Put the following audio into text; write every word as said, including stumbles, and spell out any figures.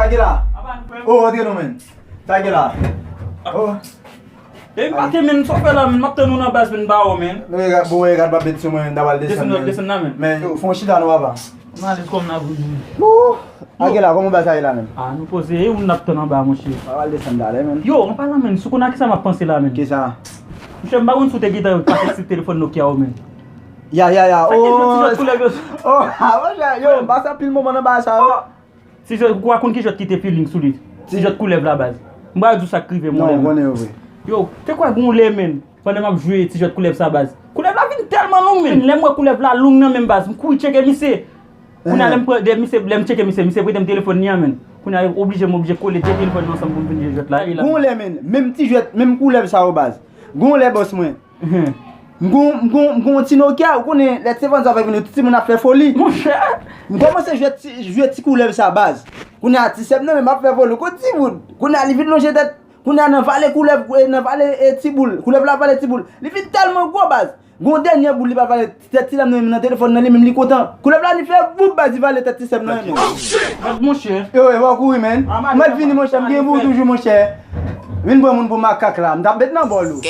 Sa ki la? Oh, antre non, men. Sa ki la? Oh. E m pa te, men, sa w fè la, men, m ap tann ou nan baz, men, ba ou, men. Bon, regarde, pa bèt sou mwen, men, dabal desann, men. Desann la, men. Men, fè yon chita non, papa. M alèz kòm nan boudou. Wouh! Ake la, kòman bagay sa ye la menm? Ah, nou poze, e ou n ap tann anba, monchè. Pa al desann talè, menm. Yo, an palan, menm, si w konn a kisa m ap panse la, menm. Kisa? Monchè, m pa konn si w te gentan pase sou telefòn Nokia ou, menm. Ya, ya, ya. Sa ki jwèt ti jwèt koulèv yo? Oh, ah, monchè, yo, m pase anpil moman nan bagay sa yo. Ti jwèt, ou pa konn ki jwèt ki te feeling sou li? Ti jwèt koulèv la, baz. M pral di w sa k rive m. Non, m konnen yo vre. Yo, te kwè gon lè, menm. Pandan m ap jwe ti jwèt koulèv sa, baz. Koulèv la vin tèlman long, men. Lè m wè koulèv la long nan men m, baz, m kouri tcheke misye. Kounye a, lè m pran, lè misye, lè m tcheke misye, misye prete m telefòn li an, men. Kounye a, oblije, m oblije kole de telefòn yo ansanm pou m vin jwe jwèt la. Gon lè, men, menm ti jwèt, menm koulèv sa yo, baz. Gon lè, bòs mwen. M gon, m gon, m gon ti Nokia, ou konnen, lè ti vann sa fè vini, tout timoun ap fè foli. Monchè. M kòmanse jwe ti, jwe ti koulèv sa, baz. Kounye a, ti sè m nan, men m ap fè foli. Ou konn timoun. Kounye a, li vin lonje tèt. Kounye a nan vale koulèv, e, nan vale, e, ti boul. Koulèv la vale ti boul. Li vin tèlman gwo, baz. Gon dènye boul li pa vale tèt ti dam nan menm nan telefòn nan li menm li kontan. Koulèv la li fè boup, baz, li vale tèt ti sè m nan menm. Gad monchè. Yo, e pa kouri, men. Mwen vini, monchè, m gen pou toujou, monchè. Vin pran moun pou makak la. M t ap met nan bòl ou.